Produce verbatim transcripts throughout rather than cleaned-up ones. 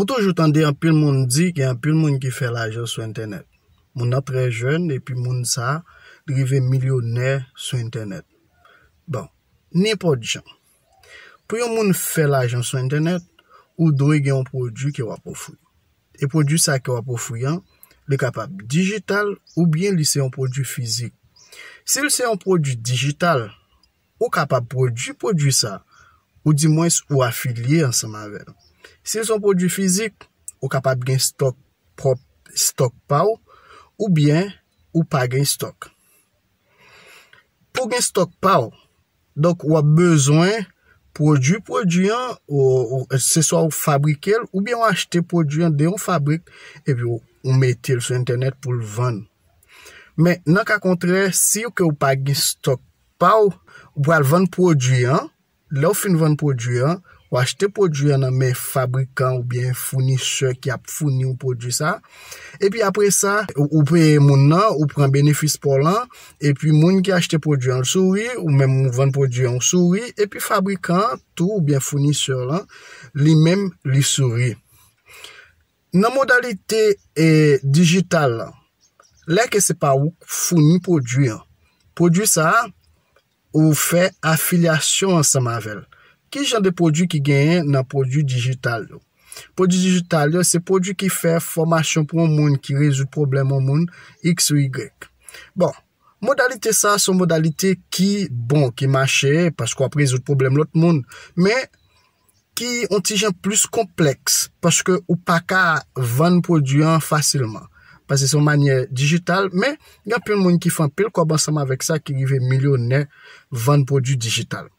Ou toujou tande anpil moun di gen anpil moun ki fè lajan sou entènèt. Moun nan trè jèn, epi moun sa a, li rive milyonè sou entènèt. Bon, nenpòt jan. Pou yon moun fè lajan sou entènèt, ou dwe gen yon pwodui ke w ap ofri. E pwodui sa ke w ap ofri an, li kapab dijital oubyen li se yon pwodui fizik. Si l se yon pwodui dijital, ou kapab pwodui pwodui sa, ou dimwens ou afilye ansanm avè l. Si l se yon pwodui fizik, ou kapab gen stòk, pwòp stòk pa w, oubyen ou pa gen stòk. Pou gen stòk pa w, donk w ap bezwen pwodui pwodui an, ou, ou, se swa ou fabrike l, oubyen w achte pwodui an de yon fabrik, epi w, ou mete l sou entènèt pou l vann. Men, nan ka kontrè, si ke w pa gen stòk pa w, ou pral vann pwodui an, lè w fin vann pwodui an, w achte pwodui an nan men fabrikan oubyen founisè ki ap founi w pwodui sa. Epi apre sa, ou, ou peye moun nan, ou pran benefis pa w lan, epi moun ki achte pwodui an, l souri, ou menm ou vann pwodui an, ou souri, epi fabrikan an tou oubyen founisè lan, li menm, li souri. Nan modalite, e, dijital lan, lè ke se pa ou k founi pwodui an, pwodui sa a, ou fè afilyasyon ansanm avè l. Ki jan de pwodui ki genyen nan pwodui dijital yo? Pwodui dijital yo, se pwodui ki fè fòmasyon pou yon moun, ki rezoud pwoblèm yon moun, X ou Y. Bon, modalite sa a se yon modalite ki bon, ki mache, paske w ap rezoud pwoblèm lòt moun. Men, ki yon ti jan plis konplèks, paske ou pa ka vann pwodui an fasilman. Paske se yon manyè dijital, men gen anpil moun ki fè anpil kòb ansanm avèk sa, ki rive milyonè vann pwodui dijital.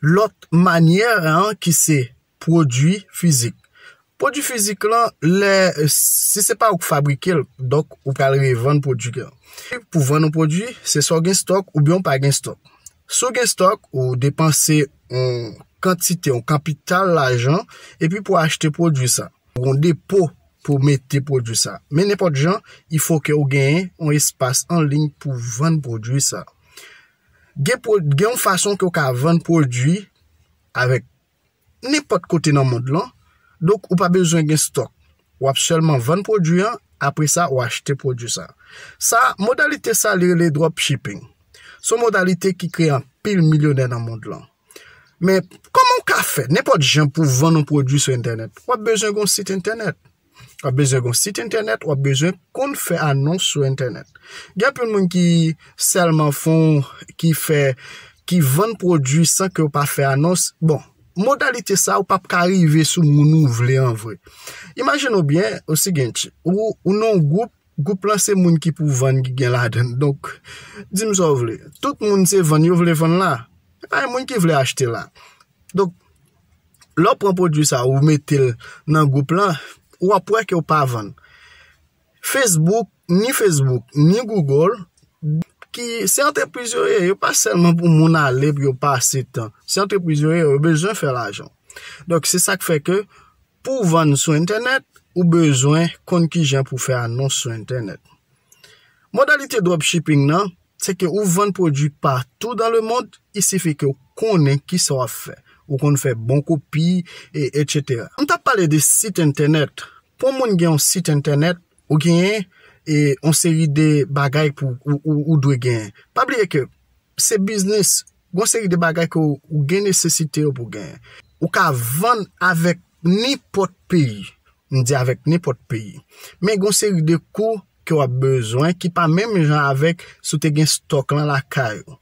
Lòt manyè an ki se pwodui fizik. Pwodui fizik lan, lè, si se pa ou k fabrike l, donk ou pral revann pwodui an. Pou vann yon pwodui, se swa w gen stòk oubyen w pa gen stòk. Si w gen stòk, ou depanse yon kantite, yon kapital lajan, epi pou achte pwodui sa. Ou gen yon depo pou mete pwodui sa. Men nenpòt jan, il faut que ou genyen yon espas an liy pou vann pwodui sa. Gen pwo-, gen yon fason ke w ka vann pwodui avèk nenpòt kote nan mond lan. Donk, ou pa bezwen gen stòk. W ap sèlman vann pwodui an, apre sa, ou achte pwodui sa. Sa, modalite sa, li rele dropshipping. Se yon modalite ki kreye anpil milyonè nan mond lan. Men, kòman w ka fè nenpòt jan pou vann yon pwodui sou entènèt? W ap bezwen gen yon sit entènèt. W ap bezwen gen yon sit entènèt, w ap bezwen konn fè anons sou entènèt. Gen anpil moun ki sèlman fè, ki fè, ki vann pwodui san ke yo pa fè anons. Bon, modalite sa, ou p ap ka rive sou moun ou vle an vre. Imajine w byen, osi gen, ou, ou nan yon gwoup, gwoup lan se moun ki pou vann ki gen ladan l. Donk, di m sa w vle. Tout moun se vann yo vle vann la. E pa gen moun ki vle achte la. Donk, lè w pran pwodui sa, ou mete l nan gwoup lan, w ap wè ke w pa vann. Facebook, ni Facebook, ni Google, ki se antrepriz yo ye, yo pa sèlman pou moun ale pou yo pase tan. Se antrepriz yo ye, yo bezwen fè lajan. Donk, se sa k fè ke pou w vann sou entènèt, ou bezwen konn kijan pou fè anons sou entènèt. Modalite dropshipping nan, se ke ou vann pwodui patou dans le monde, il suffit ke w konnen kisa w ap fè. Ou konn fè bon kopi, e, etsetera. M t ap pale de sit entènèt. Pou yon moun gen yon sit entènèt, ou genyen, e, yon seri de bagay pou ou, ou, ou dwe genyen. Pa bliye ke se biznis, gen yon seri de bagay ke ou, ou gen nesesite yo pou genyen. Ou ka vann avèk nenpòt peyi. M di avèk nenpòt peyi. Men gen yon seri de kou ke w ap bezwen ki pa menm jan avèk si w te gen stòk lan lakay ou.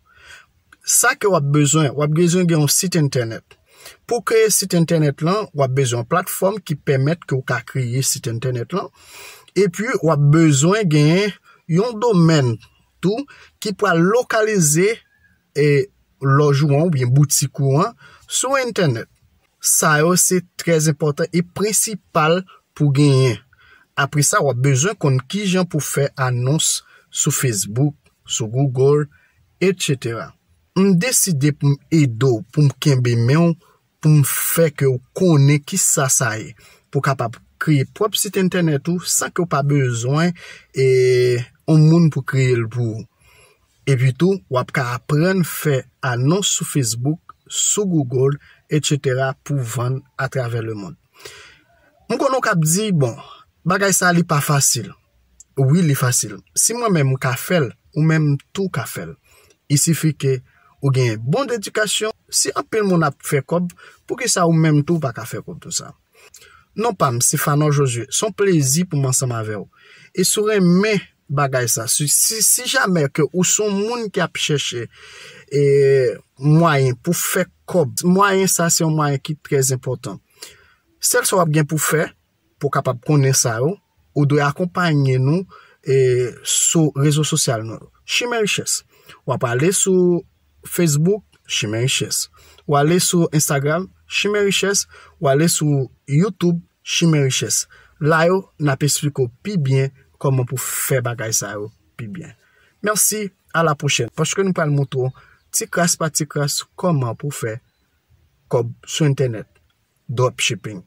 Sa ke w ap bezwen, w ap bezwen gen yon sit entènèt. Pou kreye sit entènèt lan, w ap bezwen yon platfòm ki pèmèt ke w ka kreye sit entènèt lan. Epi, w ap bezwen gen yon domèn tou ki pral lokalize, e, lòj ou an oubyen boutik ou an sou entènèt. Sa yo se trè enpòtan e prensipal pou genyen. Apre sa, w ap bezwen konn kijan pou fè anons sou Facebook, sou Google, etsetera. M deside pou m ede w, pou m kenbe men w, pou m fè ke w konnen kisa sa ye, pou w kapab kreye pwòp sit entènèt ou san ke w pa bezwen, e, yon moun pou kreye l pou ou. Epi tou, w ap ka aprann fè anons sou Facebook, sou Google, etsetera pou vann atravè lemonn. M konnen w k ap di, bon, bagay sa li pa fasil. Wi, li fasil. Si mwen menm m ka fè l, ou menm tou ka fè l. Il sifi ke ou gen bon dedikasyon. Si anpil moun ap fè kòb, poukisa ou menm tou pa ka fè kòb tou sa? Non pa m, se Fanor Josué. Se yon plezi pou m ansanm avè w. E si w renmen bagay sa, si, si, si jamè ke ou se yon moun ki ap chèche e, mwayen pou fè kòb, mwayen sa se yon mwayen ki trè enpòtan. Sèl sa w ap gen pou fè, pou w kapab konnen sa yo, ou dwe akonpaye nou e, sou rezo sosyal nou yo. Chimen Richès. W ap ale sou Facebook, Chimen Richès. W ale sou Instagram, Chimen Richès. W ale sou YouTube, Chimen Richès. La yo, n ap esplike w pi byen kòman pou fè bagay sa yo pi byen. Mèsi, a la pwochèn, paske nou pral montre w ti kras pa ti kras kòman pou fè kòb sou entènèt, dropshipping.